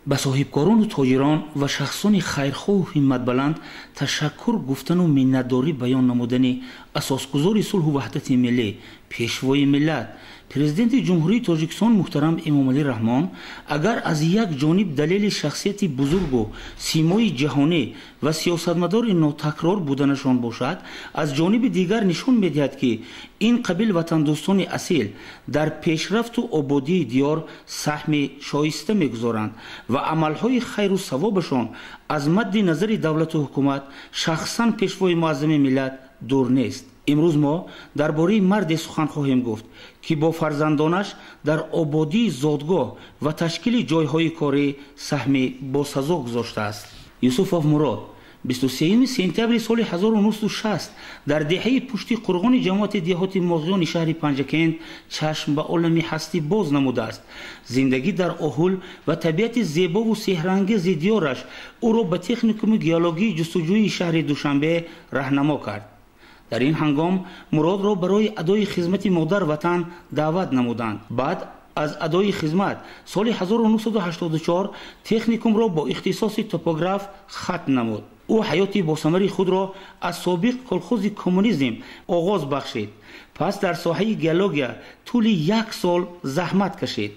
Ба соҳибкорону тоҷирон ва шахсони хайрхоҳу ҳимматбаланд ташаккур гуфтану миннатдорӣ баён намудани асосгузори сулҳу ваҳдати миллӣ, пешвои миллат, Президенти Ҷумҳурии Тоҷикистон муҳтарам Эмомалӣ Раҳмон, агар аз як ҷониб далели шахсияти бузургу симои ҷаҳонӣ ва сиёсатмадори нотакрор буданашон бошад, аз ҷониби дигар нишон медиҳад, ки ин қабил ватандӯстони асил дар пешрафту ободии диёр саҳми шоиста мегузоранд ва амалҳои хайру савобашон аз мадди назари давлату ҳукумат, шахсан пешвои муаззами миллат дур нест. Имрӯз мо дар бораи марде сухан хоҳем гуфт, ки бо фарзандонаш дар ободии зодгоҳ ва ташкили ҷойҳои корӣ саҳми босазо гузоштааст. Юсуфов Мурод 23 сентябри соли 1960 дар деҳаи Пушти Қурғони ҷамоати деҳоти Моғиёни шаҳри Панҷакент чашм ба олами ҳастӣ боз намудааст. Зиндагӣ дар оҳул ва табиати зебову сеҳрангези диёраш ӯро ба техникуми геологии ҷустуҷӯии шаҳри Душанбе раҳнамо кард. Дар ин ҳангом Муродро барои адои хизмати модар ватан даъват намуданд. Баъд аз адои хизмат соли 1984 техникумро бо ихтисоси топограф хатм намуд. Ӯ ҳаёти босамари худро аз собиқ колхози «Коммунизм» оғоз бахшид. Пас дар соҳаи геология тӯли як сол заҳмат кашид.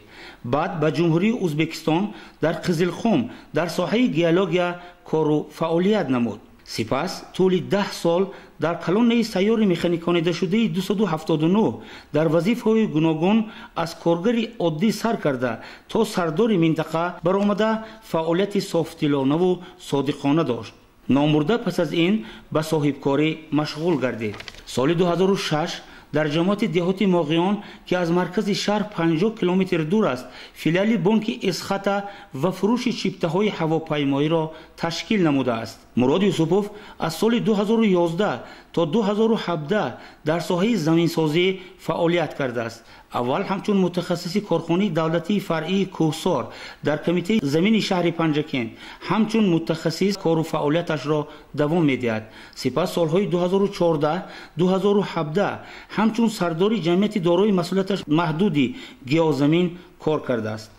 Баъд ба Ҷумҳурии Ӯзбекистон дар Қизилқум дар соҳаи геология кору фаъолият намуд. Сипас тӯли 10 сол дар колонияи сайёри механиконидашудаи 279 дар вазифаҳои гуногун аз коргари оддӣ сар карда то сардори минтақа баромада фаъолияти софдилонаву содиқона дошт. Номбурда пас аз ин ба соҳибкорӣ машғул гардид. Соли 2006 дар ҷамоати деҳоти Моғиён, ки аз маркази шаҳр 50 километр дур аст, филиали бонки Эсхата ва фурӯши чиптаҳои ҳавопаймоиро ташкил намудааст. Мурод Юсупов аз соли 2011 то 2017 дар соҳаи заминсозӣ фаъолият кардааст. Аввал ҳамчун мутахассиси корхонаи давлатии фаръии Кӯҳсор дар кумитаи замини шаҳри Панҷакент ҳамчун мутахассис кору фаъолияташро давом медиҳад. Сипас солҳои 2014 2017 ҳамчун сардори ҷамъияти дорои масъулияташ маҳдуди «Геозамин» кор кардааст.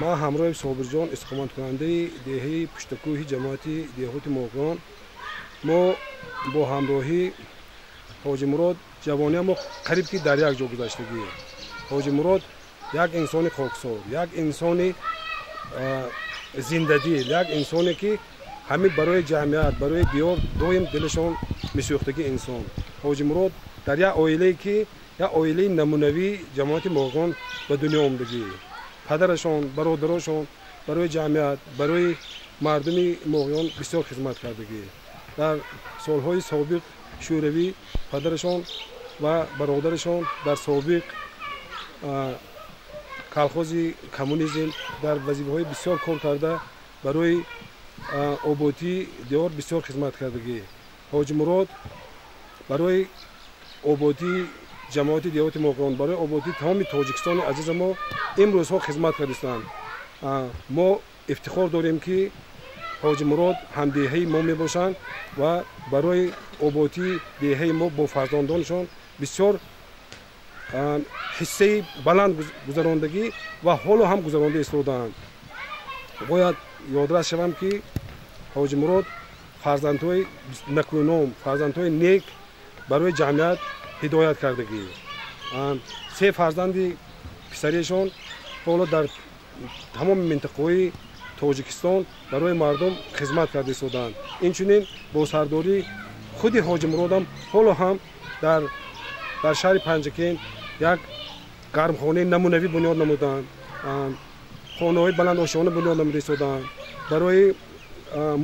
Ман ҳамроҳи Собирҷон, истиқоматкунандаи деҳаи Пуштакӯҳи ҷамоати деҳоти Моғиён, мо бо ҳамроҳӣ Ҳоҷи Мурод ҷавониамо қариб ки дар як ҷо гузаштагӣ. Ҳоҷи Мурод як инсони хоксор, як инсони зиндадил, як инсоне, ки ҳамин барои ҷамъият, барои диёр доим дилашон месӯхтагӣ инсон. Ҳоҷи Мурод дар як оилае, ки як оилаи намунавии ҷамоати Моғиён ба дунё омадагӣ. Падарашон, бародарошон барои ҷамъият, барои мардуми Моғиён бисёр хизмат кардагӣ. Дар солҳои собиқ Шӯравӣ падарашон ва бародарашон дар собиқ колхози «Коммунизм» дар вазифаҳои бисёр кор карда, барои ободии диёр бисёр хизмат кардагӣ. Ҳоҷи Мурод барои ободии ҷамоати деҳоти Моғиён, барои ободии тамоми Тоҷикистони азиза мо имрӯзҳо хизмат кардистанд. Мо ифтихор дорем, ки Ҳоҷи Мурод ҳамдеҳаи мо мебошанд ва барои ободии деҳаи мо бо фарзандонашон бисёр ҳиссаи баланд гузарондагӣ ва ҳоло ҳам гузаронда истодаанд. Бояд ёдрас шавам, ки Ҳоҷи Мурод фарзандҳои накӯном, фарзандҳои нек барои ҷамъият ҳидоят кардагӣ. Се фарзанди писаришон ҳоло дар тамоми минтақаҳои Тоҷикистон барои мардум хизмат карда истодаанд. Инчунин бо сардории худи Ҳоҷи Муродам ҳоло ҳам дар шаҳри Панҷакент як гармхонаи намунавӣ бунёд намуданд, хонаҳои баландошёна бунёд намуда истодаанд. Барои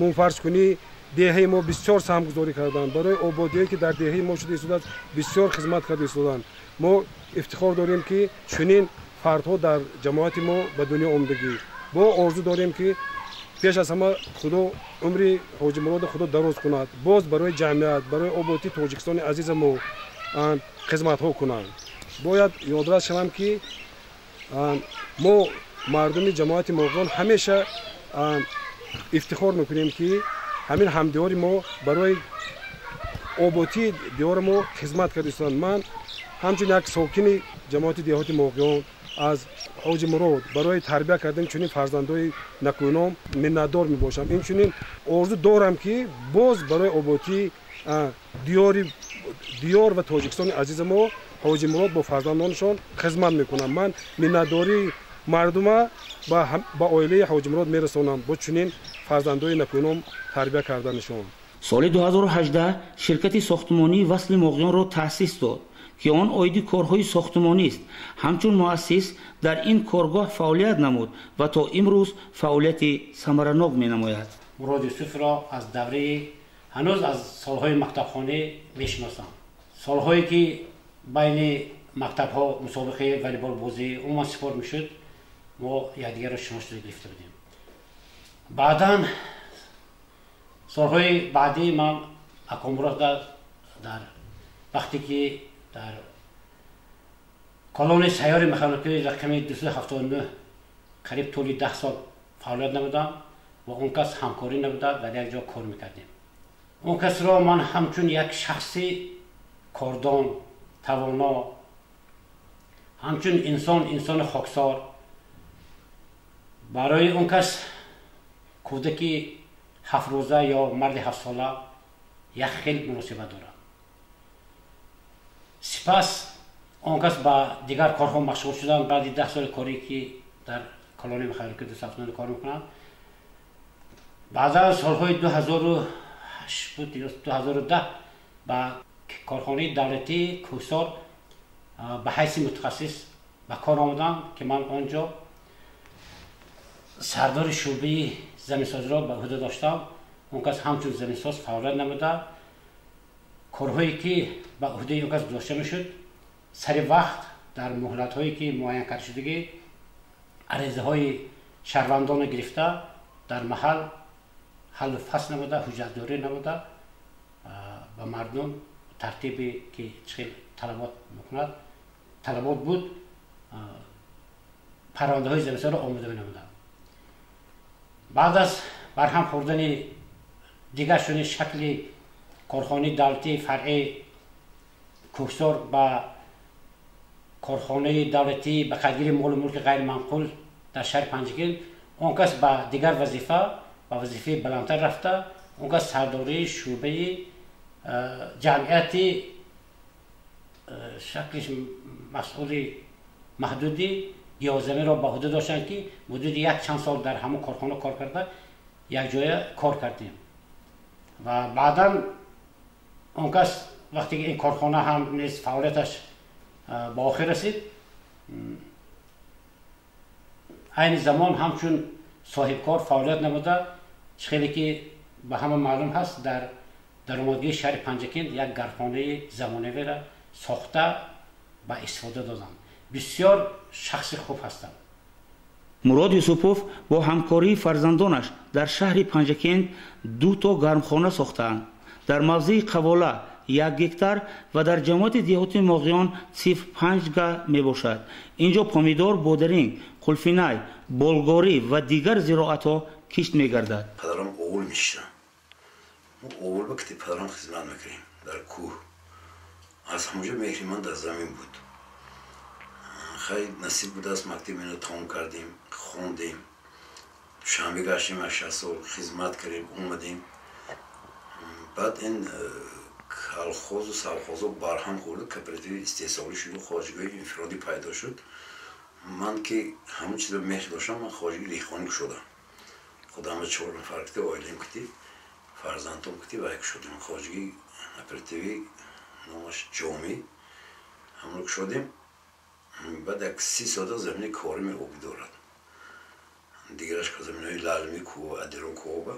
мунфаршкунии деҳаи мо бисёр саҳмгузорӣ карданд, барои ободие, ки дар деҳаи мо шуда истодааст, бисёр хизмат карда истодаанд. Мо ифтихор дорем, ки чунин фардҳо дар ҷамоати мо ба дунё омадагӣ. Бо орзу дорем, ки пеш аз ҳама Худо умри Ҳоҷи Мурода Худо дароз кунад, боз барои ҷамъият, барои ободии Тоҷикистони азиза мо хизматҳо кунанд. Бояд ёдрас шавам, ки мо мардуми ҷамоати Моғиён ҳамеша ифтихор мекунем, ки ҳамин ҳамдиёри мо барои ободии диёри мо хизмат карда истоданд. Ман ҳамчун як сокини ҷамоати деҳоти Моғиён Аз Ҳоҷи Мурод барои тарбия кардани чунин фарзандҳои накӯном миннатдор мебошам. Инчунин орзу дорам, ки боз барои ободии диёр ва Тоҷикистони азизи мо Ҳоҷи Мурод бо фарзандонашон хизмат мекунам. Ман миннатдории мардума ба оилаи Ҳоҷи Мурод мерасонам бо чунин фарзандҳои накӯном тарбия карданашон. Соли 2018 ширкати сохтмонии Васли Моғиёнро таъсис дод, ки он оиди корҳои сохтмонист. Ҳамчун муассис дар ин коргоҳ фаъолият намуд ва то имрӯз фаъолияти самаранок менамояд. Мурод Юсуфро аз давраи ҳанӯз аз солҳои мактабхонӣ мешиносам. Солҳое ки байни мактабҳо мусобиқаи волейболбозӣ умуман спорт мешуд, мо якдигарро шинос гирифта будем. Баъдан солҳои баъдӣ ман Акомурод дар вақте ки дар колонияи сайёри механикии рақами 279 қариб тӯли 10 сол фаъолият намудам ва он кас ҳамкорӣ намуда дар як ҷо кор мекардем. Он касро ман ҳамчун як шахси кордон, тавоно, ҳамчун инсон, инсони хоксор, барои он кас кӯдаки 7 рӯза ё марди 7 сола як хел муносибат дорад. Сипас он кас ба дигар корҳо машғул шуданд. Баъди 10 соли корӣ, ки дар колонияи механикии 279 кор мекунанд, баъдан солҳои 2008 буд ё 2010 ба корхонаи давлатии Кӯҳсор ба ҳайси мутахассис ба кор омадам, ки ман он ҷо сардори шӯъбаи заминсозиро ба ӯҳда доштам. Он кас ҳамчун заминсоз фаъолият намуда, корҳое ки ба ӯҳдаи он кас гузошта мешуд, сари вақт дар муҳлатҳое ки муайян карда шудагӣ, аризаҳои шаҳрвандонро гирифта, дар маҳал ҳаллу фасл намуда, ҳуҷҷатдорӣ намуда, ба мардум тартибе ки чӣ хел талабот мекунад, талабот буд, парвандаҳои заминсозиро омода менамуданд. Баъд аз барҳам хӯрдани дигар шудани шакли корхонаи давлатии фаръии Кӯҳсор ба корхонаи давлатии ба қайдгирии молу мулки ғайриманқул дар шаҳри Панҷакент, он кас ба дигар вазифа, ба вазифаи баландтар рафта, он кас сардории шӯъбаи ҷамъияти шаклиш масъули маҳдуди гиёҳзаминро ба ӯҳда доштанд, ки муддати як чанд сол дар ҳамон корхона кор карда, якҷоя кор кардем. Ва баъдан он кас вақте ки ин корхона ҳам низ фаъолияташ ба охир расид, айни замон ҳамчун соҳибкор фаъолият намуда, чӣ хеле ки ба ҳама маълум ҳаст, дар даромадгоҳи шаҳри Панҷакент як гармхонаи замонавиро сохта ба истифода доданд. Бисёр шахси хуб ҳастанд. Мурод Юсупов бо ҳамкории фарзандонаш дар шаҳри Панҷакент ду то гармхона сохтаанд: дар мавзеи Қавола 1 гектар ва дар ҷамоати деҳоти Моғиён 0,5 га мебошад. Ин ҷо помидор, бодиринг, қулфинай, болгорӣ ва дигар зироатҳо кишт мегардад. Падарам овул мешиштам, мо овул ба кити падарам хизмат мекардем дар кӯҳ. Аз ҳамонҷо меҳри ман дар замин буд. Хай, насиб будааст, мактаб ино тамом кардем, хондем, Душанбе гаштем, аз 6 сол хизмат кардем, омадем. Баъд ин колхозу совхозо барҳам хӯрд, кооперативи истеҳсолӣ шуду хоҷагиҳои инфиродӣ пайдо шуд. Ман ки ҳамон чизро меҳр доштам, ман хоҷагии деҳқонӣ кушодам. Худама чор нафар кити, оилаем кити, фарзандом кити вай кушодем. Хоҷагии кооперативи, номаш Ҷомӣ, ҳамонро кушодем. Баъд як 30 сотих замини корими обӣ дорад, дигараш заминои лалми, кӯҳ, адирон, кӯҳоба.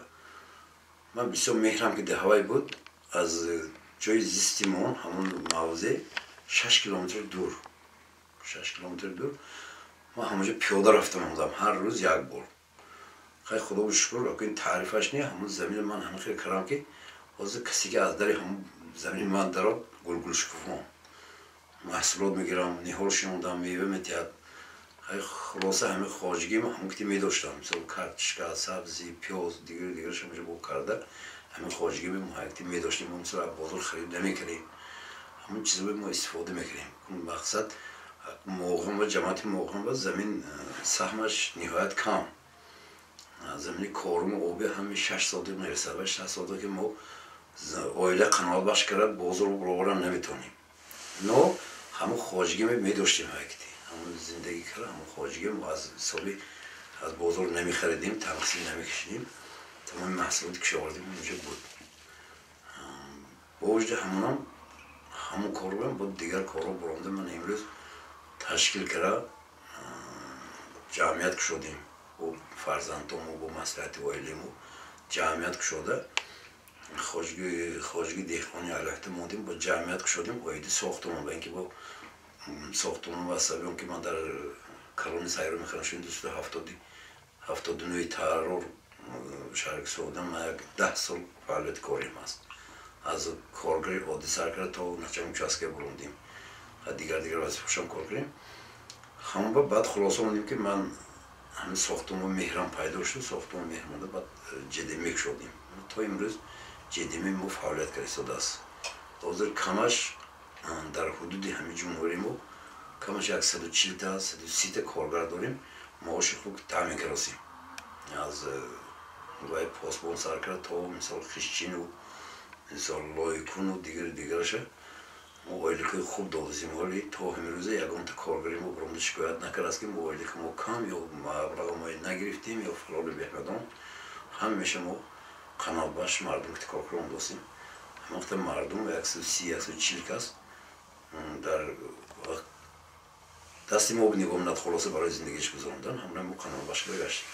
Ман бисёр меҳрам ки деҳавай буд. Аз ҷои зисти мо ҳамон мавзеъ 6 километр дур, 6 километр дур. Ман ҳамонҷо пиёда рафтам, омадам ҳар рӯз як бор. Хай, худо шукр, ин таърифаш не. Ҳамон замини ман ҳамин хел кардам, ки ҳозир касе ки аз дари ҳамон замини ман дарод, гулгул шукуфон маҳсулот мегирам, ниҳол шинондам, мева метиҳад. Хулоса, ҳамин хоҷагиам ҳамон кити медоштам. Мисол, картошка, сабзи, пиёз, дигар дигараш ҳамаҷо бо карда, ҳамин хоҷагиам мо медоштем. Мо мисол бозор харид намекардем, ҳамон чизҳое мо истифода мекардем. Мақсад Моғон ва ҷамоати Моғон ва замин саҳмаш ниҳоят кам. Замини коруму оби ҳами 6 сотик мерасад ва 6 сотик ки мо оила қаноатбахш карда бозор баровардан наметавонем. Но ҳамун хоҷагӣ медоштем, ҳакити ҳамун зиндагӣ карда, ҳамун хоҷагӣ мо аз ҳисоби аз бозор намехаридем, танқисӣ намекашидем, тамоми маҳсулоти кишоварзӣ унҷо буд. Бо вуҷуди ҳамонам ҳамун корро бо дигар корҳо баромада ман имрӯз ташкил карда ҷамъият кушодем бо фарзандому, бо маслиҳати оиламо ҷамъият кушода, хоҷагии деҳқони алоҳида мондем, бо ҷамъият кушодем оиди сохтумон, ба ин ки бо сохтумон ва сабаби он ки ман дар калони сайро мехарам шуд 279 тарор шаҳри Согдан ман як 10 сол фаъолияти кориам аст. Аз коргари оддӣ сар карда то начальник участка бурондем, дигар вазифаҳошам кор кардем. Ҳамон баъд хулоса мондем ки ман ҳамин сохтумон меҳрам пайдо шуд, сохтумон меҳр монда, баъд ҷдм кушодем. То имрӯз ҷдм мо фаъолият карда истодааст. Ҳозир камаш дар ҳудуди ҳамин ҷумҳурии мо камаш 140 та 130 та коргар дорем, маоши хуб таъмин кардасем. Аз вай посбон сар карда то мисол хишчину, мисол лойкуну дигараша мо ойликҳои хуб додасем. Вале то ҳамин ягонта коргари мо баромада шикоят накардааст ки мо ойлики мо кам ё маблағи мо нагирифтем ё фалону беҳмадон. Ҳамеша мо қаноатбахш мардум ки кор карда достем. Ҳамон вақта мардум 130 140 кас дар дасти мо нигоҳ менад, хулоса барои зиндагиш гузарондан ҳамона мо қаноатбахш карда гаштем.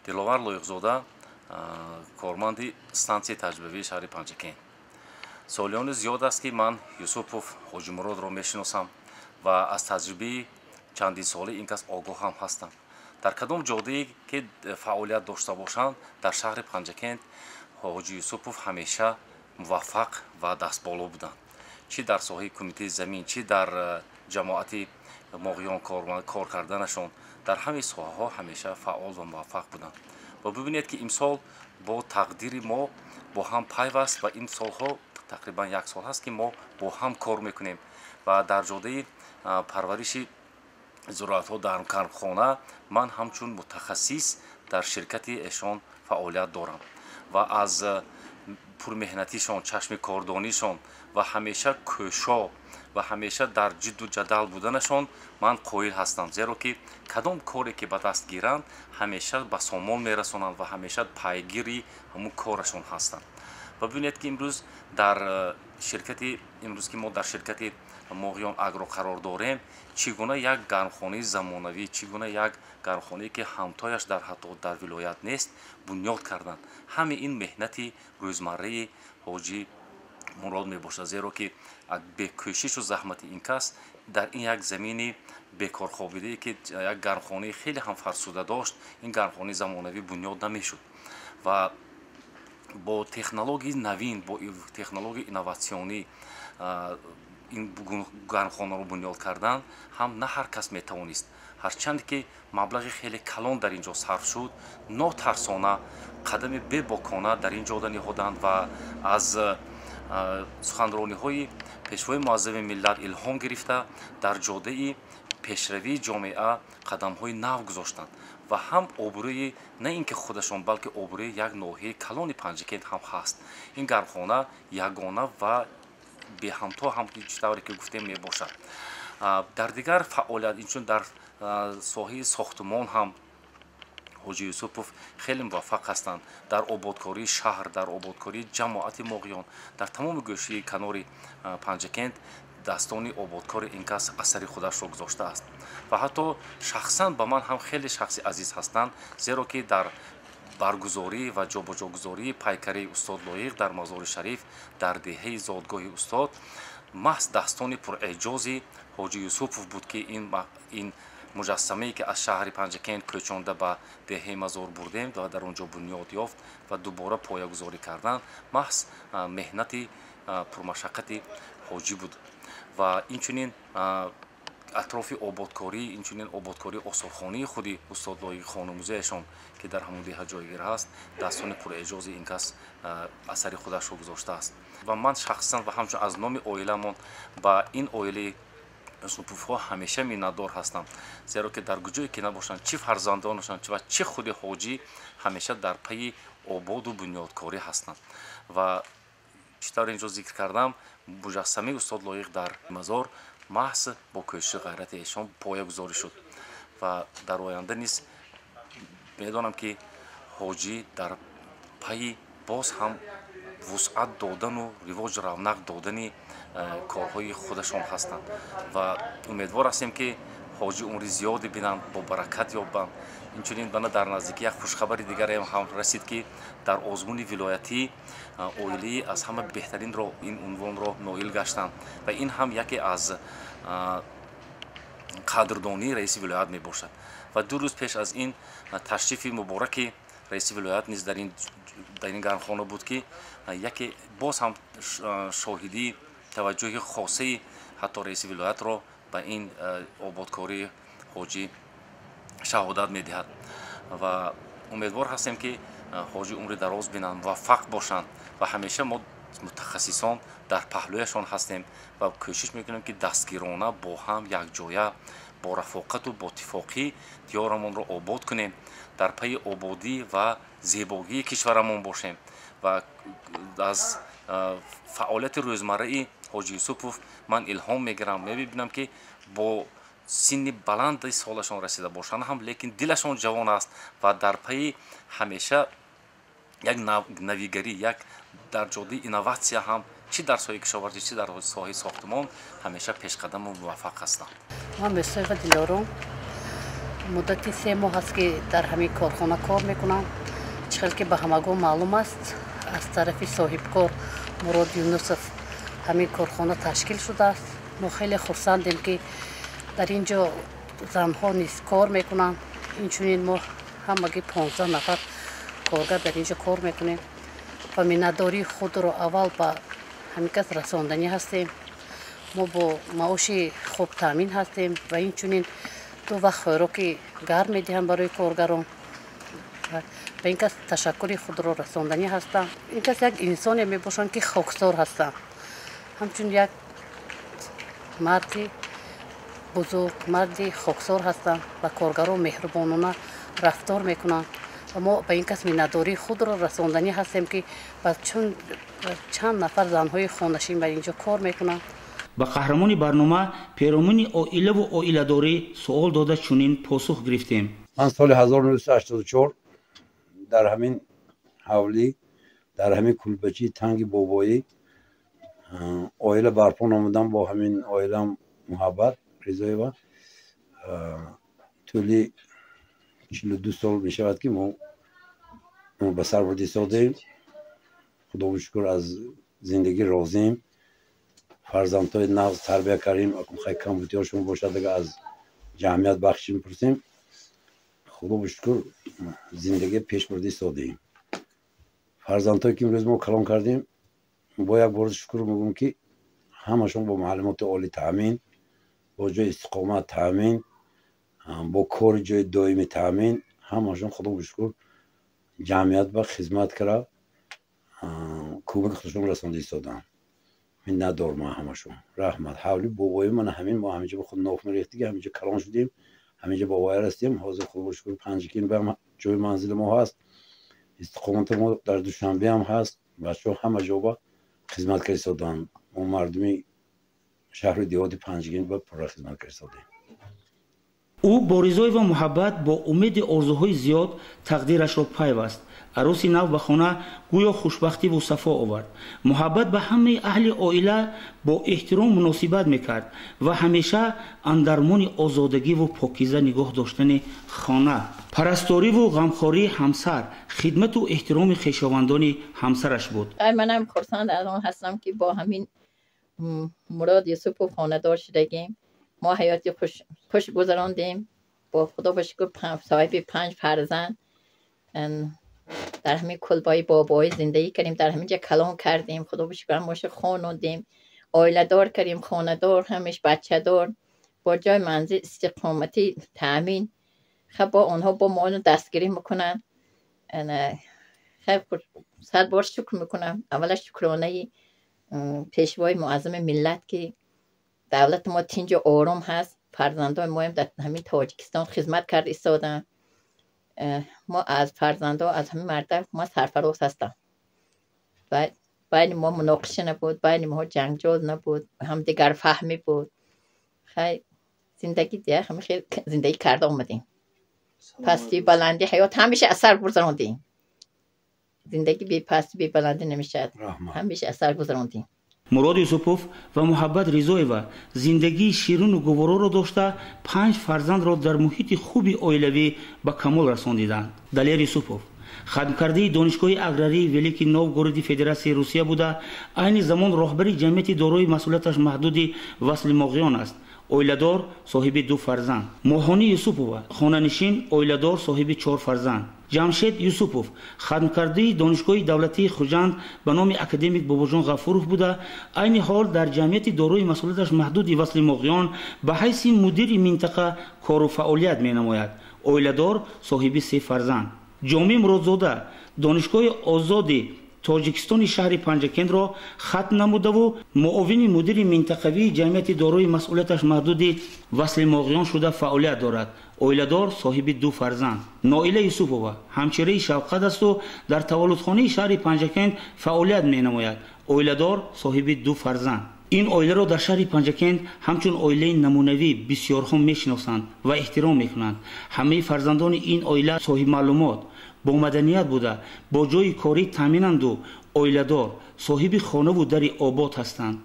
Диловар Лоиқзода, корманди стансияи таҷрибавии шаҳри Панҷакент. Солиёни зиёд аст ки ман Юсупов Ҳоҷимуродро мешиносам ва аз таҷрибаи чандинсолаи ин кас огоҳ ҳам ҳастам. Дар кадом ҷодае ки фаъолият дошта бошанд, дар шаҳри Панҷакент Ҳоҷи Юсупов ҳамеша муваффақ ва дастболо буданд. Чӣ дар соҳаи кумитаи замин, чӣ дар ҷамоати Моғиён кор карданашон, дар ҳамаи соҳаҳо ҳамеша фаъол ва муваффақ буданд. Ва бибинед ки имсол бо тақдири мо бо ҳам пайваст ва имсолҳо тақрибан як сол ҳаст ки мо бо ҳам кор мекунем ва дар ҷодаи парвариши зироатҳо дар гармхона ман ҳамчун мутахассис дар ширкати эшон фаъолият дорам ва аз пурмеҳнатишон, чашми кордонишон ва ҳамеша кӯшо ва ҳамеша дар ҷидду ҷадал буданашон ман қоил ҳастам, зеро ки кадом коре ки ба даст гиранд ҳамеша ба сомон мерасонанд ва ҳамеша пайгири ҳамун корашон ҳастанд. Ва бибинед ки имрӯз дар ширкати имрӯз ки мо дар ширкати Моғиён Агро қарор дорем, чӣ гуна як гармхонаи замонавӣ, чӣ гуна як гармхонае ки ҳамтояш дар ҳатто дар вилоят нест бунёд карданд. Ҳамаи ин меҳнати рӯзмарраи Ҳоҷи Мурод мебошад, зеро ки бекӯшишу заҳмати ин кас дар ин як замини бекорхобидае ки як гармхонаи хеле ҳам фарсуда дошт, ин гармхонаи замонавӣ бунёд намешуд. Ва бо технологияи навин, бо технологияи инноватсионӣ ин гармхонаро бунёд кардан ҳам на ҳар кас метавонист. Ҳарчанд ки маблағи хеле калон дар ин ҷо сарф шуд, нотарсона қадами бебокона дар ин ҷода ниҳоданд ва аз суханрониҳои пешвои муаззами миллат илҳом гирифта дар ҷодаи пешравии ҷомеа қадамҳои нав гузоштанд ва ҳам обрӯи на ин ки худашон, балки обрӯи як ноҳияи калони Панҷакент ҳам ҳаст. Ин гармхона ягона ва беҳамто ҳам чӣ тавре ки гуфтем мебошад. Дар дигар фаъолият инчунин дар соҳаи сохтумон ҳам Ҳоҷи Юсупов хеле муваффақ ҳастанд. Дар ободкории шаҳр, дар ободкории ҷамоати Моғиён, дар тамоми гӯшаи канори Панҷакент дастони ободкори ин кас асари худашро гузоштааст. Ва ҳатто шахсан ба ман ҳам хеле шахси азиз ҳастанд, зеро ки дар баргузорӣ ва ҷобаҷогузории пайкари устод Лоиқ дар Мазори Шариф дар деҳаи зодгоҳи устод маҳз дастони пурэъҷози Ҳоҷи Юсупов буд ки ин муҷассамае ки аз шаҳри Панҷакент кӯчонда ба деҳаи Мазор бурдем ва дар он ҷо бунёд ёфт ва дубора поягузорӣ кардан маҳз меҳнати пурмашаққати ҳоҷӣ буд. Ва инчунин атрофи ободкорӣ, инчунин ободкории осорхонаи худи устод Лоиқи хонумузеяшон ки дар ҳамон деҳа ҷойгир ҳаст, дастони пурэъҷози ин кас асари худашро гузоштааст. Ва ман шахсан ва ҳамчун аз номи оиламон ба ин оилаи Юсуповҳо ҳамеша миннатдор ҳастам, зеро ки дар куҷое ки набошанд, чӣ фарзандонашон ва чӣ худи ҳоҷӣ ҳамеша дар пайи ободу бунёдкорӣ ҳастанд. Ва чӣ тавр инҷо зикр кардам, муҷассамаи устод Лоиқ дар мазор маҳз бо кӯшиши ғайрати эшон поягузорӣ шуд. Ва дар оянда низ медонам, ки ҳоҷӣ дар пайи боз ҳам вусъат додану ривоҷ равнақ додани корҳои худашон ҳастанд ва умедвор ҳастем, ки ҳоҷӣ умри зиёде бинанд, бо баракат ёбанд. Инчунин бана дар наздикӣ як хушхабари дигареам ҳам расид, ки дар озмуни вилоятӣ оилаи аз ҳама беҳтаринро ин унвонро ноил гаштанд ва ин ҳам яке аз қадрдонии раиси вилоят мебошад. Ва 2 рӯз пеш аз ин ташрифи мубораки раиси вилоят низ дар ин гармхона буд, ки яке боз ҳам шоҳидии таваҷҷӯҳи хосаи ҳатто раиси вилоятро ба ин ободкории ҳоҷӣ шаҳодат медиҳад. Ва умедвор ҳастем, ки ҳоҷӣ умри дароз бинанд, муваффақ бошанд ва ҳамеша мо мутахассисон дар паҳлӯяшон ҳастем ва кӯшиш мекунем, ки дастгирона бо ҳам якҷоя, бо рафоқату бо иттифоқӣ диёрамонро обод кунем, дар пайи ободӣ ва зебогии кишварамон бошем. Ва аз фаъолияти рӯзмарраи ҳоҷи Юсупов ман илҳом мегирам, мебинам, ки бо синни баланди солашон расида бошанд ҳам, лекин дилашон ҷавон аст ва дар пайи ҳамеша як навигарӣ, як дар ҷодаи инноватсия ҳам, чӣ дар соҳаи кишоварзӣ, чӣ дар соҳаи сохтмон, ҳамеша пешқадаму муваффақ ҳастанд. Ман Мирсоева Дилором, муддати 3 моҳ аст, ки дар ҳамин корхона кор мекунам. Чӣ хел ки ба ҳамагон маълум аст, аз тарафи соҳибкор Мурод Юнусов ҳамин корхона ташкил шудааст. Мо хеле хурсандем, ки дар ин ҷо занҳо низ кор мекунанд. Инчунин мо ҳамагӣ 15 нафар коргар дар ин ҷо кор мекунем ва миннатдории худро аввал ба ҳамин кас расонданӣ ҳастем. Мо бо маоши хуб таъмин ҳастем ва инчунин ду вақт хӯроки гарм медиҳам барои коргарон. Ба ин кас ташаккури худро расонданӣ ҳастам. Ин кас як инсоне мебошанд, ки хоксор ҳастанд, ҳамчун як марди бузург, марди хоксор ҳастанд ва коргарон меҳрубонона рафтор мекунанд. Ва мо ба ин кас миннатдории худро расонданӣ ҳастем, ки чун чанд нафар занҳои хонашин ба ин ҷо кор мекунанд. Ба қаҳрамони барнома перомуни оилаву оиладорӣ суол дода, чунин посух гирифтем. Ман соли 1984 дар ҳамин ҳавлӣ, дар ҳамин кулбачии танги бобоӣ оила барпо намудам. Бо ҳамин оилам, Муҳаббат Ризоева, тӯли 42 сол мешавад, ки мо ба сар бурда истодаем. Худову шукр, аз зиндагӣ розием. Фарзандҳои нағз тарбия кардем. Хай, камбудиҳошон бошад, ага аз ҷамъият бахшиш мепурсем. Худову шукр, зиндагӣ пеш бурда истодаем. Фарзандҳое, ки имрӯз мо калон кардем, бо як бор шукр мегӯм, ки ҳамашон бо маълумоти олӣ таъмин, бо ҷои истиқомат таъмин, бо кори ҷои доимӣ таъмин. Ҳамашон, худову шукр, ҷамъият ба хизмат кара, кӯмаки худашон расонда истодаанд. Миннатдор ман ҳамашон, раҳмат. Ҳавли бобои ман ҳамин, мо ҳаминҷо ба худ ноф мерехтиги, ҳаминҷо калон шудем, ҳаминҷо ба воя расидем. Ҳозир, худо шукр, Панҷакент ба ҷои манзили мо ҳаст, истиқомати мо дар Душанбеам ҳаст. Бачаҳо ҳама ҷо ба хизмат карда истодаанд. Мо мардуми шаҳру деҳоти Панҷакент ба пурра хизмат карда истодаем. Ӯ бо Ризоева Муҳаббат бо умеди орзуҳои зиёд тақдирашро пайваст. Арӯси нав ба хона гӯё хушбахтиву сафо овард. Муҳаббат ба ҳамаи аҳли оила бо эҳтиром муносибат мекард ва ҳамеша андармони озодагиву покиза нигоҳ доштани хона, парасториву ғамхории ҳамсар, хидмату эҳтироми хешовандони ҳамсараш буд. Манам хурсанд аз он ҳастам, ки бо ҳамин Мурод Юсупов хонадор шудагем. Мо ҳаёти хуш гузарондем. Бо худо ба шукр, соҳиби панҷ фарзанд. Дар ҳамин кулбаи бобоӣ зиндагӣ кардем, дар ҳамин ҷа калон кардем. Худо ба шукр, ҳамаша хонондем, оиладор кардем, хонадор, ҳамеш бачадор, бо ҷои манзил истиқоматӣ таъмин. Хаб, бо онҳо бо моно дастгирӣ мекунанд. Сад бор шукр мекунам. Аввала шукронаи пешвои муаззами миллат, ки Давлати мо тинҷу ором ҳаст. Фарзандои моям дар ҳамин Тоҷикистон хизмат карда истодаанд. Мо аз фарзандо, аз ҳамин марда ма сарфароз ҳастам. Байни мо муноқиша набуд, байни мо ҷанҷол набуд, ҳамдигарфаҳмӣ буд. Хай, зиндагӣ дия, ҳама хел зиндагӣ карда омадем. Пастию баландӣ ҳаёт ҳамеша аз сар гузарондем. Зиндагӣ бе пастӣ, бе баландӣ намешавад. Ҳамеша аз сар гузарондем. Мурод Юсупов ва Муҳаббат Ризоева зиндагии ширину гувороро дошта, 5 фарзандро дар муҳити хуби оилавӣ ба камол расондиданд. Далер Юсупов хатмкардаи Донишгоҳи аграрии Великий Новгороди Федератсияи Русия буда, айни замон роҳбари ҷамъияти дорои масъулияташ маҳдуди Васли Моғиён аст. Оиладор, соҳиби 2 фарзанд. Моҳонӣ Юсупова хонанишин, оиладор, соҳиби 4 фарзанд. Ҷамшед Юсупов хатмкардаи Донишгоҳи давлатии Хуҷанд ба номи академик Бобоҷон Ғафуров буда, айни ҳол дар ҷамъияти дорои масъулияташ маҳдуди Васли Моғиён ба ҳайси мудири минтақа кору фаъолият менамояд. Оиладор, соҳиби 3 фарзанд. Ҷомӣ Муродзода Донишгоҳи озоди Тоҷикистони шаҳри Панҷакентро хатм намудаву муовини мудири минтақавии ҷамъияти дорои масъулияташ маҳдуди Васли Моғиён шуда фаъолият дорад. Оиладор, соҳиби 2 фарзанд. Ноила Юсупова ҳамчираи шавқат асту дар таваллудхонаи шаҳри Панҷакент фаъолият менамояд. Оиладор, соҳиби 2 фарзанд. Ин оиларо дар шаҳри Панҷакент ҳамчун оилаи намунавӣ бисёрҳо мешиносанд ва эҳтиром мекунанд. Ҳамаи фарзандони ин оила соҳибмаълумот, бо маданият буда, бо ҷойи корӣ таъминанду оиладор, соҳиби хонаву дари обод ҳастанд.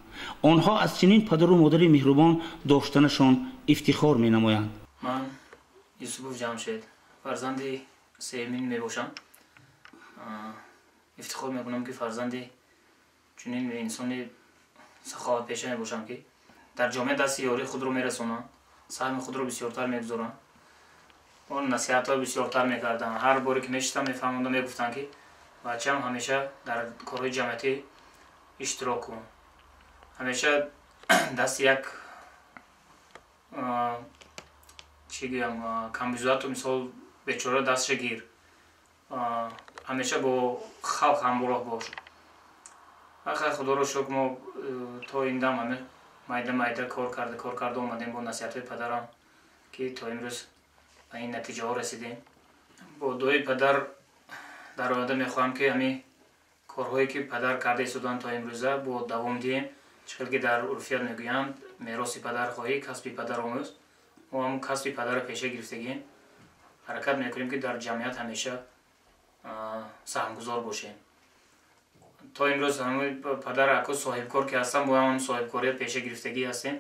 Онҳо аз чунин падару модари меҳрубон доштанашон ифтихор менамоянд. Ман Юсупов Ҷамшед, фарзанди сеюмин мебошам. Ифтихор мекунам, ки фарзанди чунин инсони саховатпеша мебошам, ки дар ҷомеа дасти ёрии худро мерасонанд, саҳми худро бисёртар мегузоранд. Он насиҳатҳои бисёртар мекарданд. Ҳар боре ки мешитам, мефаҳмондам, мегуфтанд, ки бачаам, ҳамеша дар корҳои ҷамъиятӣ иштирок кун, ҳамеша дасти як, чӣ гӯям, камбизоату мисол бечора дастша гир, ҳамеша бо халқ ҳамроҳ бош. Хай, худоро шукр, мо то ин дам ҳаме майда майда кор карда, кор карда омадем бо насиҳатҳои падарам, ки то имрӯз ба ин натиҷаҳо расидем. Бо дуои падар дар оянда мехоҳам, ки ҳамин корҳое, ки падар карда истоданд, то имрӯза бо давом диҳем. Чӣ хел ки дар урфият мегӯянд: мероси падар хоҳӣ, касби падар омӯз. Мо ҳамун касби падарро пеша гирифтагием, ҳаракат мекунем, ки дар ҷамъият ҳамеша саҳмгузор бошем. То имрӯз ҳамин падар аку соҳибкор ки ҳастам, бо ҳамон соҳибкорият пеша гирифтагӣ ҳастем.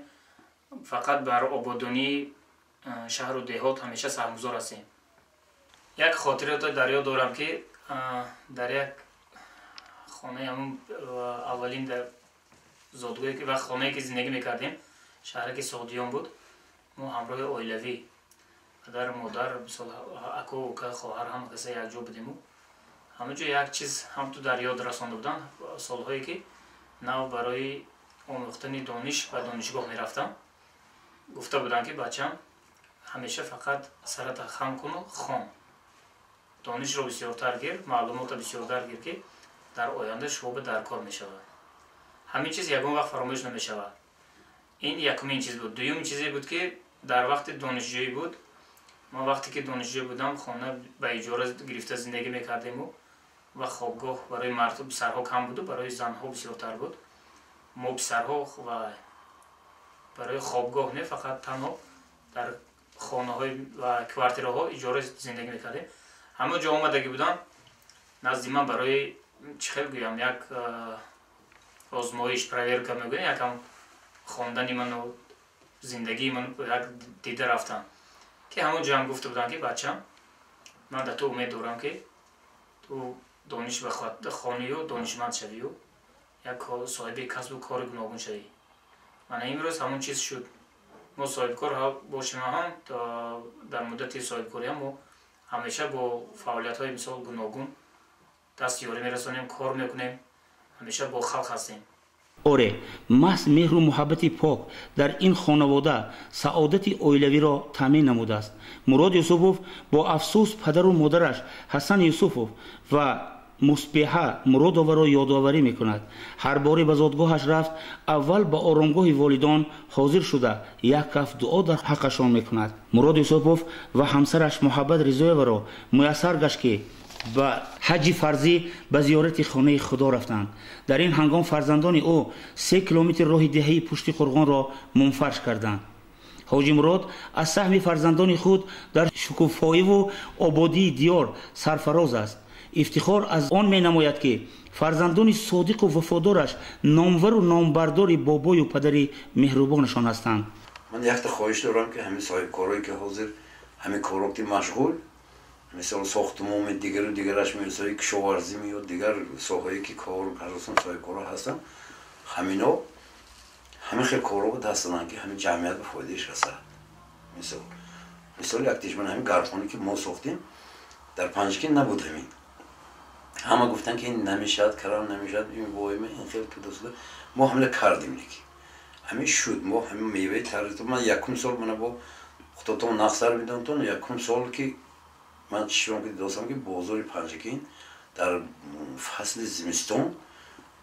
Фақат бар ободонии шаҳру деҳот ҳамеша саҳмгузор ҳастем. Як хотирото дар ёд дорам, ки дар як хонаи ҳамун аввалин дар зодгоҳе ва хонае ки зиндагӣ мекардем, шаҳраки Соғдиён буд, мо ҳамроҳи оилавӣ, падар, модар, мисол, аку, ука, хоҳар, ҳама каса якҷо будему ҳама ҷо як чиз ҳамту дар ёд расонда буданд. Солҳое ки нав барои омӯхтани дониш ба донишгоҳ мерафтам, гуфта буданд, ки бачам, ҳамеша фақат сарата хам куну хон, донишро бисёртар гир, маълумотро бисёртар гир, ки дар оянда шумо дар кор мешавад. Ҳамин чиз ягон вақт фаромӯш намешавад. Ин якумин чиз буд. Дуюмин чизе буд, ки дар вақти донишҷӯӣ буд. Ман вақте ки донишҷӯ будам, хона ба иҷора гирифта зиндагӣ мекардему ва хобгоҳ барои мардҳо, писарҳо кам буду барои занҳо бисёртар буд. Мо писарҳо ва барои хобгоҳ не, фақат танҳо дар хонаҳои ва квартираҳо иҷора зиндагӣ мекардем. Ҳама ҷо омадагӣ будам назди ман барои, чӣ хел гӯям, як озмоиш, проверка мегӯям, якам хондани ману зиндагии ман як дида рафтам, ки ҳамон ҷоам гуфта будам, ки бачам, ман дар ту умед дорам, ки ту дониш хонию донишманд шавию як соҳиби касбу кори гуногун шавӣ. Мана имрӯз ҳамон чиз шуд. Мо соҳибкор бошем ҳам, дар муддати соҳибкориам мо ҳамеша бо фаъолиятҳои мисол гуногун даст ёрӣ мерасонем, кор мекунем, ҳамеша бо халқ ҳастем. Оре, маҳз меҳру муҳаббати пок дар ин хонавода саодати оилавиро таъмин намудааст. Мурод Юсупов бо афсӯс падару модараш Ҳасан Юсупов ва Мусбеҳа Муродоваро ёдоварӣ мекунад. Ҳар боре ба зодгоҳаш рафт, аввал ба оромгоҳи волидон ҳозир шуда, як каф дуо дар ҳаққашон мекунад. Мурод Юсупов ва ҳамсараш Муҳаббат Ризоеваро муяссар гашт, ки ба ҳаҷҷи фарзӣ ба зиёрати хонаи Худо рафтанд. Дар ин ҳангом фарзандони ӯ 3 километр роҳи деҳаи Пушти Қурғонро мунфарш карданд. Ҳоҷи Мурод аз саҳми фарзандони худ дар шукуфоиву ободии диёр сарфароз аст. Ифтихор аз он менамояд, ки фарзандони содиқу вафодораш номвару номбардори бобою падари меҳрубонашон ҳастанд. Ман якта хоҳиш дорам, ки ҳамин соҳибкорое, ки ҳозир ҳамин корокти машғул, мисол сохтумоми, дигару дигараш, мисоли кишоварзӣ ё дигар соҳае, ки кор кардасан, соҳибкоро ҳастанд, ҳамино ҳамин хел корро ба даст зананд, ки ҳамин ҷамъият ба фоидааш расад. Мисоли яктиш ман ҳамин гармхоне, ки мо сохтем, дар Панҷакент набуд. Ҳамин ҳама гуфтанд, ки ин намешавад, карам намешавад, ин воима, ин хел тудасуда. Мо ҳамина кардем, леки ҳамин шуд. Мо ҳамин меваи тарзи ман якум сол мана бо худотон нақсар медонтон, якум сол ки ман чишмам ки дидостам, ки бозори Панҷакент дар фасли зимистон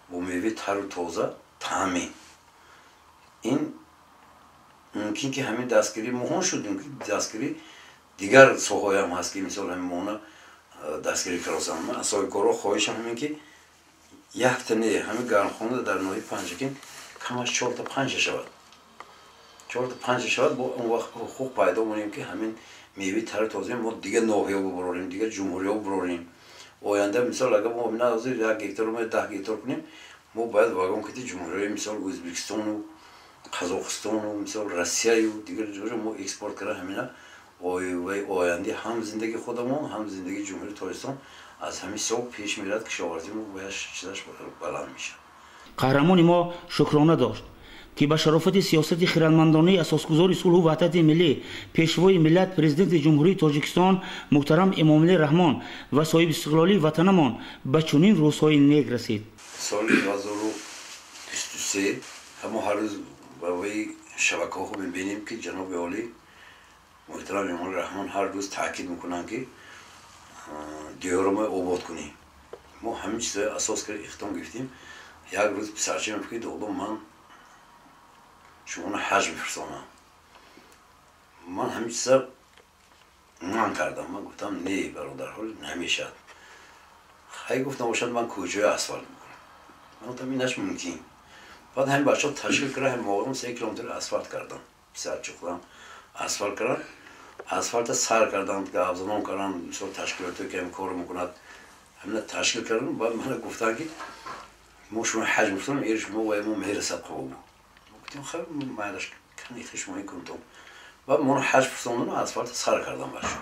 бо меваи тару тоза таъмин. Ин мумкин ки ҳамин дастгирии моҳон шуд, мумкин дастгирии дигар соҳаҳоям ҳаст, ки мисол ҳамин моҳона дастгирӣ каросам. Ман аз соҳибкорҳо хоҳишам ҳамин, ки якта не, ҳамин гармхона дар ноҳияи Панҷакент камаш чорта панҷа шавад, чорта панҷа шавад. Бо он вақт ҳуқуқ пайдо монем, ки ҳамин меваи тару тозаи мо дигар ноҳияҳо бубарорем, дигар ҷумҳуриҳо бубарорем. Оянда, мисол, агар мо ҳозир 1 гектар, 10 гектар кунем, мо бояд вагон кити ҷумҳуриҳои, мисол, Ӯзбекистону Қазоқистону, мисол, Россияю дигар ҷо мо экспорт карда, ҳамина ояндаи ҳам зиндагии худамон, ҳам зиндагии Ҷумҳурии Тоҷикистон аз ҳамин ҳисоб пеш мерад. Кишоварзии мо бояд чизаш баланд мешавад. Қаҳрамони мо шукрона дошт, ки ба шарофати сиёсати хирадмандонаи асосгузори сулҳу ваҳдати миллӣ, пешвои миллат, Президенти Ҷумҳурии Тоҷикистон муҳтарам Эмомалӣ Раҳмон ва соҳибистиқлолии ватанамон ба чунин рӯзҳои нек расид. Соли 2023 ҳамо ҳар рӯз ба вои шабакаҳо мебинем, ки ҷаноби олӣ муҳтарам Эмомалӣ Раҳмон ҳар рӯз таъкид мекунанд, ки диёро мо обод кунем. Мо ҳамин чизҳои асос кард иқдом гирифтем. Як рӯз писарчаам ки додо, ман шуморо ҳаҷ мефирсонам. Ман ҳамин чиза манъ кардам. Ман гуфтам: «Не, бародар, ҳол намешавад». Хай, гуфт, набошад, ман кӯчаҳои асфалт мекунам. Ман гуфтам: «Инаш мумкин». Баъд ҳамин бачаҳо ташкил карда, ҳамин моғам 3 километр асфалт кардам. Писарчи худам асфалт кардам, асфалта сар кардам, гавзанон кардам. Мисол, ташкилотое ки ҳамин корро мекунад, ҳамина ташкил кардам. Баъд мана гуфтанд, ки мо шумо ҳаҷ мефирсонем, эр шумо вай мо мерасад қобу. Гуфтем: «Хай, майлаш, кани шумо кунтон». Баъд моро ҳаҷ фирсондану асфалта сар кардам бачаҳо.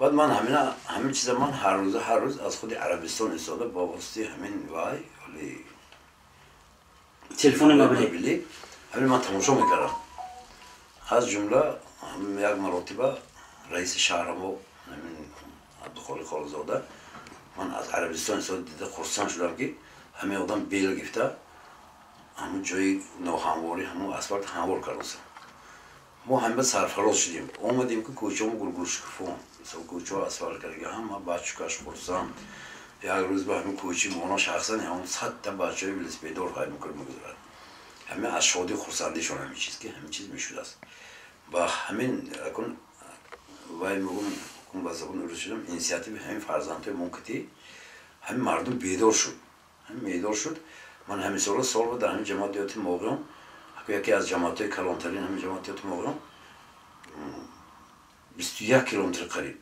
Баъд ман ҳамина, ҳамин чиза ман ҳар рӯза, ҳар рӯз аз худи Арабистон истода, ба воситаи ҳамин вай ҳоли телефони мобилӣ ҳамин ман тамошо мекардам. Аз ҷумла як маротиба раиси шаҳра мо Абдухолиқ Холзода, ман аз Арабистон истода дида хурсанд шудам, ки ҳамин одам бел гирифта, ҳамун ҷои ноҳамворӣ, ҳамун асфалт ҳамвор кардасам. Мо ҳама сарфароз шудем, омадем, ки кӯчамо гулгулшукуфон, мисол, кӯчаҳо асфалт карда, ҳама бачукаш хурсанд. Як рӯз ба ҳамин кӯчи мона шахсан ҳамон 100-та бачаҳои велосипеддор ҳай мекунад, мегузарад, ҳамин аз шодӣ хурсандишон ҳамин чиз, ки ҳамин чиз мешудааст. Ба ҳамин акун вай мегум, ба забони рус шудам, инициативи ҳамин фарзандҳои мо кити ҳамин мардум бедор шуд, ҳамин бедор шуд. Ман ҳамин сола сол дар ҳамин ҷамоат деҳоти Моғиён, яке аз ҷамоатҳои калонтарин ҳамин ҷамоат деҳоти Моғиён, 21 километр қариб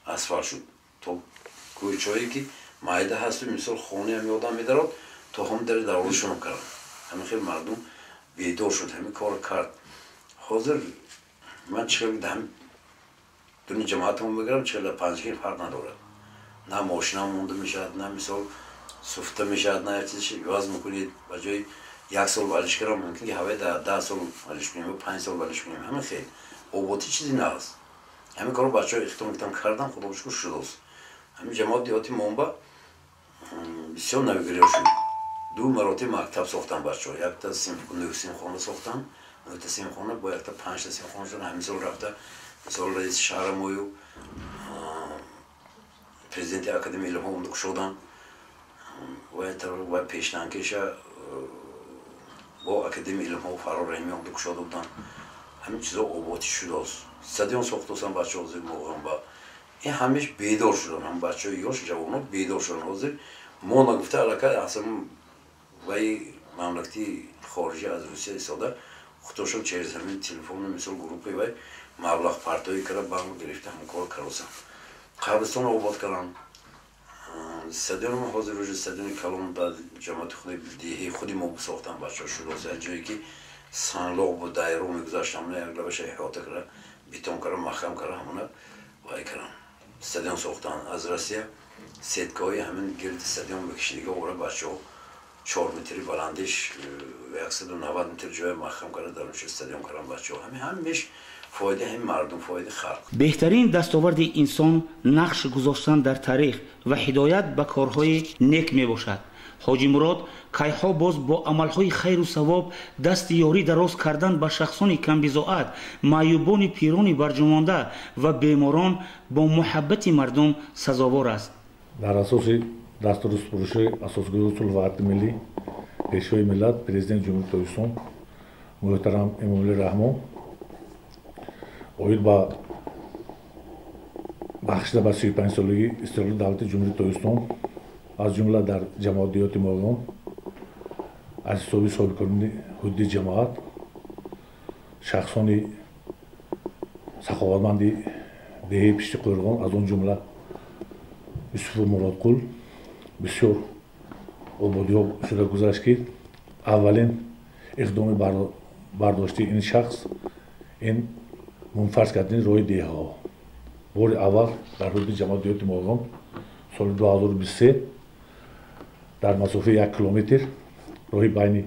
асфалт шуд, то кӯчаҳое ки майда ҳасту, мисол, хонаи ҳами одам медарод, то ҳам дари дарвозашонам кардам. Ҳамин хел мардум бедор шуд, ҳамин кор кард. Ҳозир ман чӣ хел дуни ҷамоатамон мегирам, чӣ хел Панҷакент фарқ надорад. На мошина монда мешавад, на, мисол, суфта мешавад, на як чиз иваз мекунед. Ба ҷои як сол валиш кардам, мумкин ки ҳаваи 10 сол валиш кунем ё 5 сол валиш кунем. Ҳамин хел оботӣ чизи нааст. Ҳамин корро бачаҳо иқтидом гирифтам, кардам, худо шукр, шудааст. Ҳамин ҷамоат деҳоти Монба бисёр навигариҳо шуд. Ду маротиба мактаб сохтам бачаҳо, якта нӯҳ синфхона сохтам, нӯҳта синфхона, бо якта панҷта синфхона шуд. Ҳамин сол рафта, мисол, раиси шаҳра мою, президенти Академияи илмҳо омда кушодам. Ва пешнанкиша бо Академияи илмҳо Фарор Раҳимӣ омда кушода буданд. Ҳамин чизо ободӣ шудааст. Стадион сохтасанд бачаҳо ҳозир моғам ба ин ҳамеш бедор шуданд. Ҳам бачаҳои ёш, ҷавонон бедор шуданд. Ҳозир мо нагуфта аллакай аслан ваи мамлакати хориҷӣ аз Русия истода худошон через ҳамин телефону мисол группаи вай маблағ партоӣ карда, банк гирифта, ҳамкор каросанд. Қабристонро обод карданд. Стадиони мо ҳозир уже стадиони калон дар ҷамоати худи деҳаи худи мо сохтан бачаҳо шудааст. Як ҷое ки санлоқ буд, дайро мегузашт, ҳамона як лабаша иҳота карда, бетон карда, маҳкам карда, ҳамона вай карданд. Стадион сохтанд. Аз Россия сеткаҳои ҳамин гирди стадион бикишидига ора бачаҳо 4 метри баландиш, 190 метр ҷоя маҳкам карда, дар ончо стадион карданд бачаҳо. Ҳамин ҳамеш фоидаи ҳамин мардум, фоидаи халқ. Беҳтарин дастоварди инсон нақш гузоштан дар таърих ва ҳидоят ба корҳои нек мебошад. Ҳоҷи Мурод кайҳо боз бо амалҳои хайру савоб, дасти ёрӣ дароз кардан ба шахсони камбизоат, маъюбони, пирони барҷумонда ва беморон бо муҳаббати мардум сазовор аст. Дар асоси дастуру супоришҳои Асосгузори сулҳу ваҳдати миллӣ, Пешвои миллат, Президенти Ҷумҳурии Тоҷикистон муҳтарам Эмомалӣ Раҳмон оид ба бахшида ба 35-солагии истиқлоли давлати Ҷумҳурии Тоҷикистон, аз ҷумла дар ҷамоат деҳоти Моғиён аз ҳисоби соҳибкорони ҳудуди ҷамоат, шахсони саховатманди деҳаи Пишти Қӯрғон, аз он ҷумла Юсуфу Муродқул, бисёр ободиҳо шуда гузашт, ки аввалин иқдоми бардоштии ин шахс ин мунфарз кардани роҳи деҳаҳо. Бори аввал дар ҳудуди ҷамоати деҳоти Моғиён соли 2023 дар масофаи 1 километр роҳи байни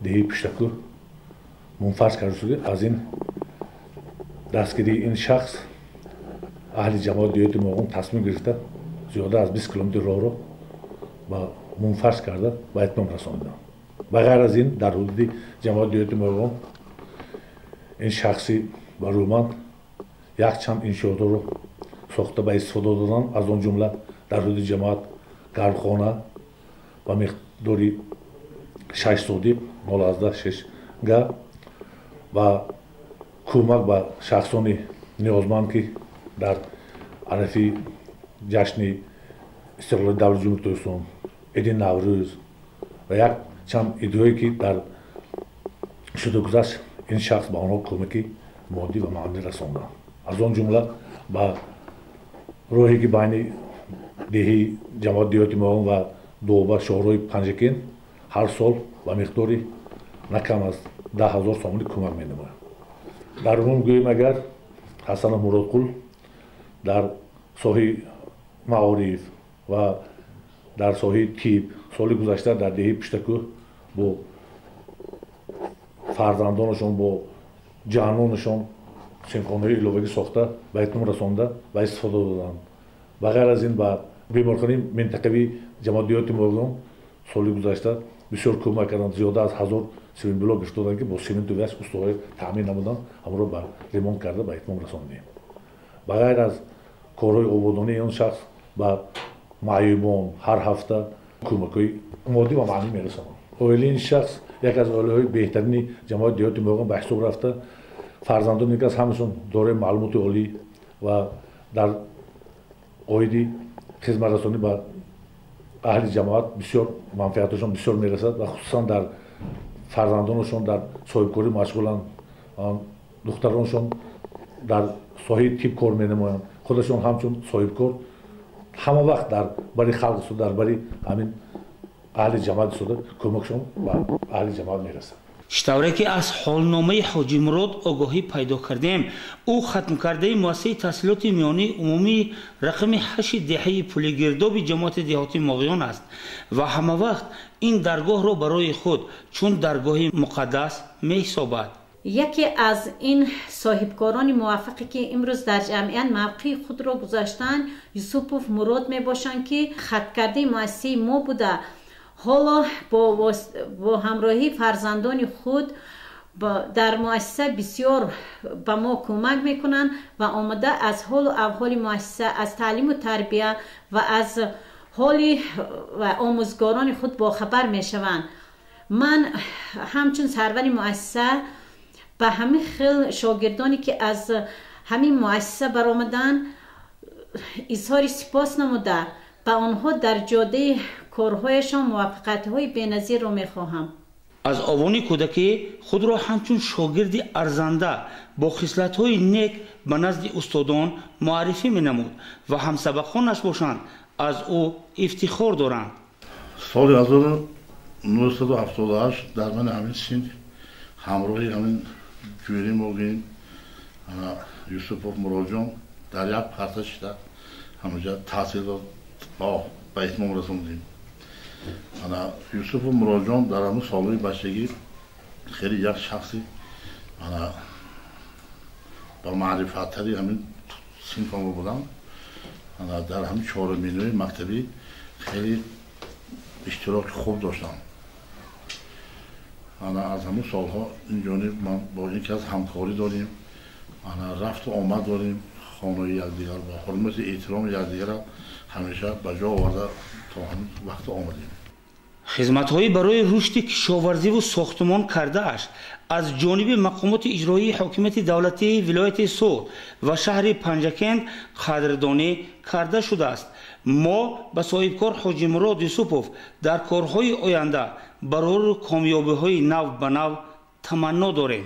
деҳаи Пиштакӯ мунфарз карда шуд. Аз ин дастгирии ин шахс аҳли ҷамоати деҳоти Моғиён тасмим гирифта, зиёда аз 20 километр роҳро ба мунфарз карда ба итмом расониданд. Ба ғайр аз ин, дар ҳудуди ҷамоати деҳоти Моғиён ин шахси барӯманд якчанд иншоотро сохта ба истифода доданд. Аз он ҷумла дар ҳудуди ҷамоат гармхона ба миқдори 6 содиқ 0,6 га ва кӯмак ба шахсони ниёзманд, ки дар арафи ҷашни истиқлоли давлати Ҷумҳурии Тоҷикистон, иди Наврӯз ва якчанд идҳое, ки дар шуда гузашт, ин шахс ба онҳо кӯмаки моддӣ ва маънавӣ расонданд. Аз он ҷумла ба роҳе, ки байни деҳаи ҷамоати деҳоти Моғиён ва Дуоба, шоҳроҳи Панҷакент, ҳар сол ба миқдори на кам аз 10 000 сомонӣ кӯмак менамояд. Дар умум гӯем, агар Ҳасанов Муродқул дар соҳаи маориф ва дар соҳаи тиб соли гузашта дар деҳаи Пиштакӯ бо фарзандонашон, бо ҷаҳнонашон синфхонаҳои иловагӣ сохта ба итмом расонда ба истифода доданд. Ба ғайр аз ин, ба беморхонаи минтақавии ҷамоати деҳоти Моғиён соли гузашта бисёр кӯмак карданд. Зиёда аз 1000 сементблок гирифта доданд, ки бо сементу вяз устоҳое таъмин намуданд, ҳамонро ба ремонт карда ба итмом расондем. Ба ғайр аз корҳои ободонии он шахс ба маъюбон ҳар ҳафта кӯмакҳои моддӣ ва маънавӣ мерасонанд. Оилаи ин шахс яке аз оилаҳои беҳтарини ҷамоати деҳоти Моғиён ба ҳисоб рафта, фарзандони кас ҳамашон дорои маълумоти олӣ ва дар оиди хизматрасонӣ ба аҳли ҷамоат бисёр манфиаташон бисёр мерасад ва хусусан дар фарзандонашон дар соҳибкорӣ машғуланд, духтаронашон дар соҳаи тиб кор менамоянд. Худашон ҳамчун соҳибкор ҳама вақт дар бари халқ истода, дар бари ҳамин аҳли ҷамоат истода, кӯмакшон ба аҳли ҷамоат мерасад. Чӣ тавре ки аз ҳолномаи Ҳоҷи Мурод огоҳӣ пайдо кардем, ӯ хатмкардаи муассисаи таҳсилоти миёнии умумии рақами 8 деҳаи Пулигирдоби ҷамоати деҳоти Моғиён аст ва ҳамавақт ин даргоҳро барои худ чун даргоҳи муқаддас меҳисобад. Яке аз ин соҳибкорони муваффақе, ки имрӯз дар ҷамъият мавқеи худро гузоштанд, Юсупов Мурод мебошанд, ки хаткардаи муассисаи мо буда, ҳоло бо ҳамроҳии фарзандони худ дар муассиса бисёр ба мо кӯмак мекунанд ва омода аз ҳолу аҳволи муассиса, аз таълиму тарбия ва аз ҳоли ва омӯзгорони худ бохабар мешаванд. Ман ҳамчун сарвари муассиса ба ҳамин хел шогирдоне ки аз ҳамин муассиса баромаданд изҳори сипос намуда, ба онҳо дар ҷодаи корҳояшон муваффақиятҳои беназирро мехоҳам. Аз овони кӯдакӣ худро ҳамчун шогирди арзанда бо хислатҳои нек ба назди устодон муаррифӣ менамуд ва ҳамсабақонаш бошанд аз ӯ ифтихор доранд. Соли 1978 дар мани ҳамин синф ҳамроҳи ҳамин ҷӯри мо гӯем Юсупов Муродҷон дар як парта шида ҳамаҷа таҳсилро ба итмом расондем. Ана Юсупов Муродҷон дар ҳамин солҳои бачагӣ хеле як шахси ана ба маърифаттари ҳамин синфамо буданд. Ана дар ҳамин чоруминои мактабӣ хеле иштироки хуб доштам. Ана аз ҳамин солҳо ин ҷониб ман бо ин кас ҳамкорӣ дорем, ана рафту омад дорем, хонаи якдигар бо ҳурмати эҳтироми якдигарро ҳамеша ба ҷо оварда то ҳамин вақт омадем. Хизматҳои барои рушди кишоварзиву сохтумон кардааш аз ҷониби мақомоти иҷроии ҳокимияти давлатии вилояти Суғд ва шаҳри Панҷакент қадрдонӣ карда шудааст. Мо ба соҳибкор Ҳоҷимурод Юсупов дар корҳои оянда барору комёбиҳои нав ба нав таманно дорем.